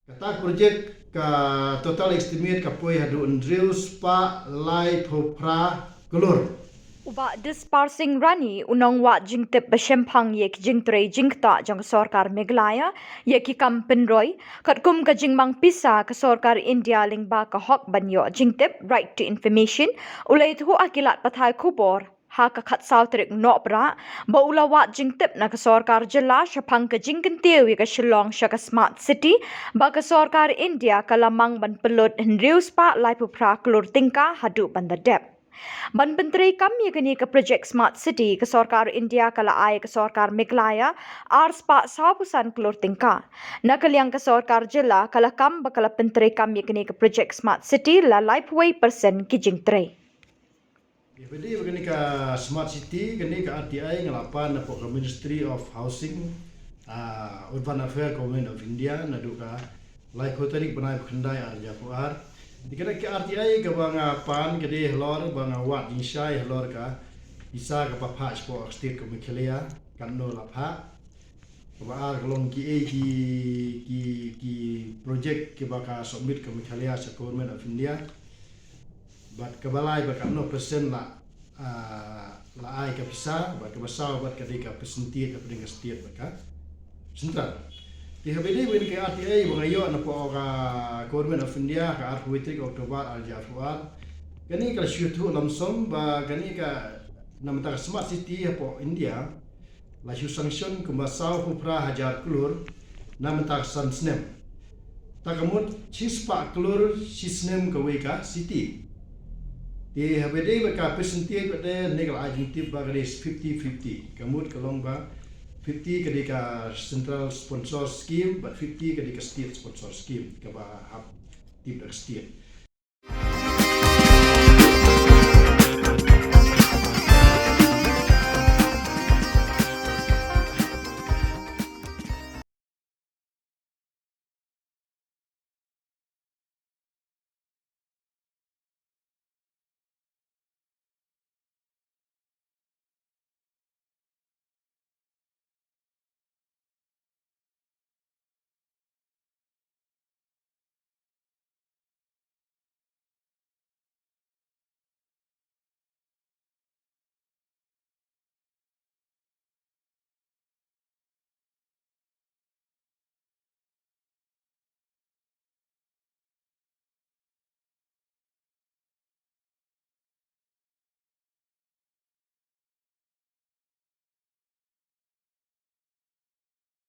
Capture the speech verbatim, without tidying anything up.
Kata ka project ka total estimate ka poi haduh hynriew spah laiphew phra klur. U Bah Dispar Singh Rani, u nongwad jingtip ba shemphang ïa ki jingtrei jingktah jong ka sorkar Meghalaya ïa ki kam pynroi, katkum ka jingmang pisa ka sorkar India lyngba ka hok ban ïoh jingtip, right to information, u la ïathuh ha ki lad pathai khubor ha ka khatsaw tarik Nohprah ba u la wad jingtip na ka sorkar jylla shaphang ka jingkyntiew ïa ka Shillong sha ka Smart City, ba ka sorkar India ka la mang ban pynlut hynriew spah laiphew phra klur tyngka haduh ban da dep. Ban pyntreikam ïa kane ka project Smart City, ka sorkar India ka la ai ka sorkar Meghalaya ar spah sawphew san klur tyngka. Na ka liang ka sorkar jylla ka la kam ba ka la pyntreikam ïa kane ka project Smart City la laiphew percent ki jingtrei. Ïa, phi dei ba kane ka Smart City, kane ka R T I nga la pan napoh ka Ministry of Housing, ah, Urban Affairs, Government of India, naduh ka laiphew tarik bnai ba khyndai ar hajar arphew ar. Te kane ka R T I kaba nga pan ka dei halor ba nga wad jingshai halor ka pisa kaba phah shapoh ka state ka Meghalaya, katno la phah. Kaba ar ka long kiei ki, ki, ki project kiba ka submit ka Meghalaya sha Government of India. Bad kaba lai bad katno percent la, ah, la ai ka pisa, bad kaba saw bad ka dei ka percentage hapdeng ka state bad ka central. Te haba ïadei bad ka R T I ba nga ïoh napoh ka Government of India ha ka arphew tarik October ar hajar arphew ar. Kane ka la shu ïathuh lump sum ba kane ka, namar ka Smart City hapoh India la shu sanction kumba sawphew phra hajar klur na ka bynta ka san snem. Ta ka mut shispah klur shi snem kawei ka city. Te haba ïadei bad ka percentage bad te ne ka la ai jingtip ba ka dei fifty fifty. Ka mut ka long ba fifty ka dei ka central sponsor scheme bad fifty ka dei ka state sponsor scheme kaba hap tip da ka state.